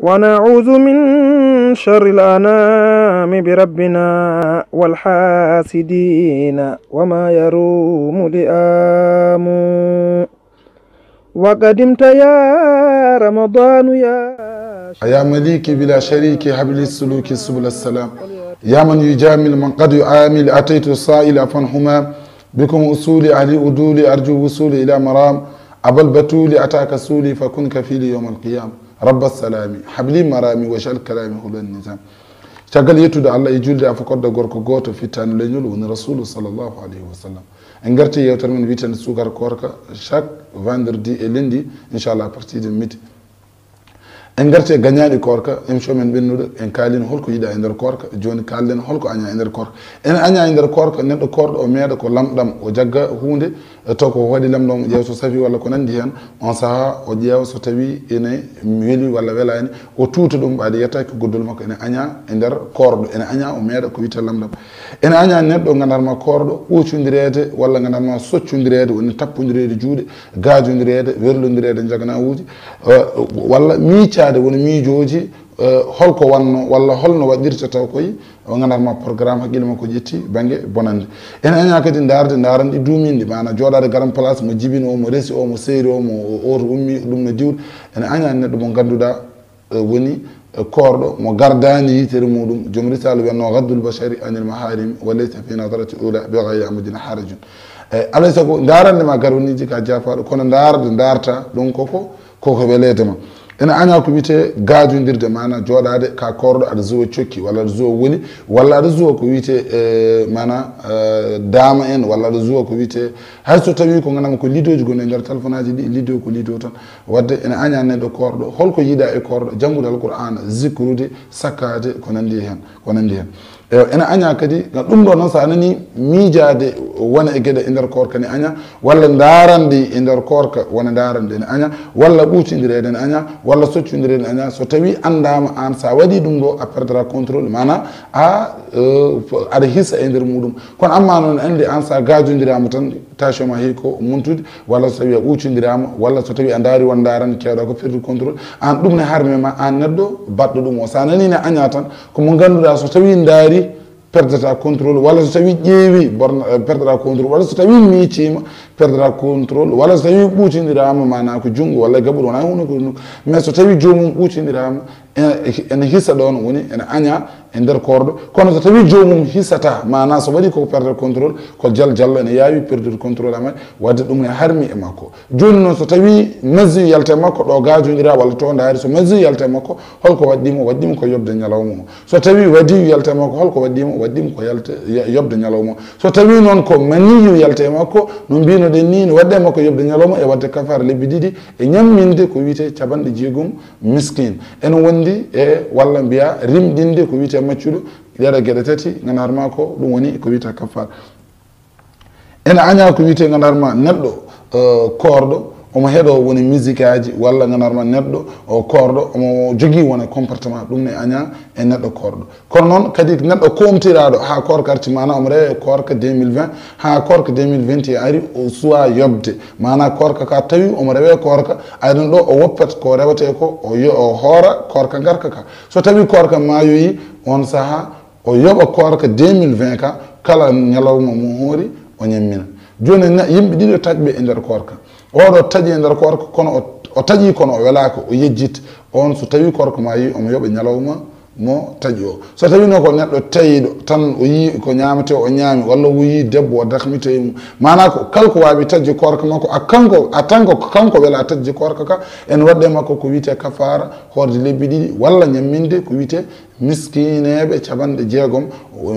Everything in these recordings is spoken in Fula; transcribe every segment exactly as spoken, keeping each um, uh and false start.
ونعوذ من شر الأنام بربنا والحاسدين وما يروم لئام. وقدمت يا رمضان يا يا مليكي بلا شريك، هب لي السلوك سبل السلام. يا من يجامل من قد يعامل، أتيت سائلا فانهما. بكم أصولي أهلي أدولي، أرجو وصولي إلى مرام. أبا البتول أتاك سولي، فكن كفيلي يوم القيام. رب السلام، هب لي مرامي، واجعل كلامي هدى النظام. Caggal yettude Allah e julde e fokkodde gorko gooto fittaandu leñol, woni Rasulu sallallahu alayhi wa sallam. En ngarti yewtere men wiyeteende suukar koorka, chaque vendredi e lundi, inchallah, à partir de midi. En ngarti e gañaaɗi koorka, émission men ɓennuɗo, en kaalino holko yiɗaa e nder koorka. Jooni kaalɗen holko añaa e nder koorka. Ene añaa e nder koorka, neɗɗo koorɗo o meeɗa ko lamɗam, o jagga huunde, e taw ko waɗi lamɗam, o ƴeewa so safii walla ko nanndi heen. On sahaa o ƴeewa so tawii ene weli walla welaani, o tuuta ɗum, ɓaade yettaaki ko goddol makko. Ene añaa e nder koorɗo, ene añaa o meeɗa ko wiyetee lamɗam. Ene añaa neɗɗo, nganndu-ɗaa ma, koorɗo ɓuucundireede walla, nganndu-ɗaa ma, soccondireede, woni tappondireede juuɗe, gaajondireede, werlondireede njaganawuuji, eh, walla miicaade, woni miijooji, eh, holko wannoo walla holno waɗirta taw koy o nganndu-ɗaa ma programme hakkille makko ƴetti bannge bonannde. Ene añaa kadi ndaarde, ndaarannde duumiinde, maanaa jooɗaade garan place, mo jibini o, mo resi o, mo seeri o, mo o, o to ummi, ɗum no diwɗo. Ene añaa neɗɗo mo nganndu-ɗaa, eh, woni, eh, koorɗo mo gardaani yitere muɗum. Joom Risaala wiyatnoo: "غض البصر عن المحارم وليس في النظرة الأولى بغير عمد حرج." Eh, alaa e sago ndaarannde ma garwaniiji ka jaafaaɗo, kono ndaarde ndaartaa ɗum koko, koko weleede ma. Ene añaa ko wiyetee gaajondirde, maanaa jooɗaade ka koorɗo aɗa zuwa cokki, walla aɗa zuwa woli, walla aɗa zuwa ko wiyetee, eh, maanaa, eh, daama en, walla aɗa zuwa ko wiyetee, hay so tawii ko nganndu-ɗaa ma ko liddooji gonɗi e nder telefonaaji ɗi, liddoo ko liddoo tan. Waɗde ene añaa neɗɗo koorɗo, holko yiɗaa e koorɗo, janngude Alqur'aana, zikrude, sakkaade, ko nanndi heen, ko nanndi heen. Eyo, ene añaa kadi, ngam ɗum ɗoo noon, so a nanii miijaade wona e geɗe e nder koorka ne añaa, walla ndaarannde e nder koorka wona ndaarannde ne añaa, walla ɓuucindireede ne añaa, walla soccondireede ne añaa. So tawii anndaama aan, so a waɗii ɗum ɗoo, a perdra contrôle, maanaa a, eh, aɗa hisa e nder muɗum. Kono amma noon anndi aan, so a gaajondiraama tan, tension ma heewi ko muntude, walla so tawii a ɓuucondiraama, walla so tawii a ndaari won ndaarannde keewɗaa ko perdre contrôle, aan ɗum ne harmi ma, aan neɗɗo baɗɗo ɗum o. So a nanii ne añaa tan, ko mo nganndu-ɗaa so tawii ndaari, perdata contrôle, walla so tawii ƴeewi, borna, eh, perdata contrôle, walla so tawii miiciima, perdata contrôle, walla so tawii ɓuucondiraama, maanaa ko junngo walla gaɓuɗo, wonaa huunde ko ɗum. Mais so tawii joomum ɓuucondiraama, ene, ene hisa ɗoon, woni ene añaa e nder koorɗo. Kono so tawii joomum hisataa, maanaa so waɗii ko perdre contrôle, ko jal jallo ene yaawi perdre contrôle amen, waɗde ɗum ne harmi e makko. Jooni noon, so tawii maziyu yalta e makko, ɗo gaajondiraa walla to ndaari, so maziyu yalta e makko, holko waɗɗii mo? Waɗɗii mo ko yoɓde ñalawma o. So tawii wadiyu yalta e makko, holko waɗɗii mo? Waɗɗii mo ko yalta, yo-, yoɓde ñalawma o. So tawii noon ko maniyu yalta e makko, no mbiynoɗen nii, no waɗde e makko yoɓde ñalawma e waɗde kafaara lebbi ɗiɗi e ñamminde ko wiyetee capanɗe jeegom miskin. Ene wondi e, walla mbiyaa, rimɗinde ko wiyetee maccuɗo. Ɗeɗo geɗe tati, nganndu-ɗaa hoore maa ko ɗum woni ko wiyetee kafaara. Ene añaa ko wiyetee, nganndu-ɗaa hoore maa, neɗɗo, eh, koorɗo, omo heɗoo woni musique aji, walla, nganndu-ɗaa hoore maa, neɗɗo o koorɗo, omo jogii wona comportement, ɗum ne añaa e neɗɗo koorɗo. Kono noon kadi neɗɗo koomtiraaɗo haa koorka arti, maanaa omo rewa e koorka deux mille vingt, haa koorka deux mille vingt et un ari, o suwaa yoɓde, maanaa koorka ka tawi omo rewa e koorka, ari ɗum ɗo o woppat ko rewetee ko, o yo-, o hoora koorka ngarka ka. So tawii koorka maayoyii, on sahaa o yoɓa koorka deux mille vingt ka, kala ñalawma mo hoori, o ñammina. Jooni na-, yimɓe ɗiɗo taƴɓe e nder koorka. Oɗo taƴi e nder koorka, kono o, o taƴii, kono o welaaka, o yejjit. On, so tawii koorka maayii, omo yoɓa ñalawma mo taƴi o. So tawii noon ko neɗɗo taƴiiɗo tan, o yii ko ñaametee, o ñaami, walla o yii debbo, o dakmitoyi mo. Maanaa ko kala ko waawi taƴde koorka makko, a kanko, a tan ko kanko welaa taƴde koorka ka, ene waɗde makko ko wiyetee kafaara, hoorde lebbi ɗiɗi, walla ñamminde ko wiyetee miskineeɓe capanɗe jeegom,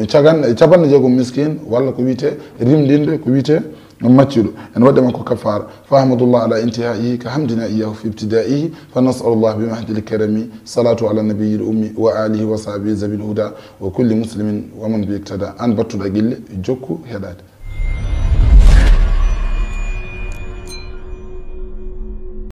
cagan-, capanɗe jeegom miskin, walla ko wiyetee rimɗinde, ko wiyetee maccuɗo. Ene waɗde makko kafaara. فأحمد الله على انتهائه كحمدنا إياه في ابتدائه، فنسأل الله بمحض الكرم صلاة على النبي الأمي وآله وصحبه ذوي الهدى وكل مسلم ومن به اقتدى. Aan battuɗo gille, jokku heɗaade.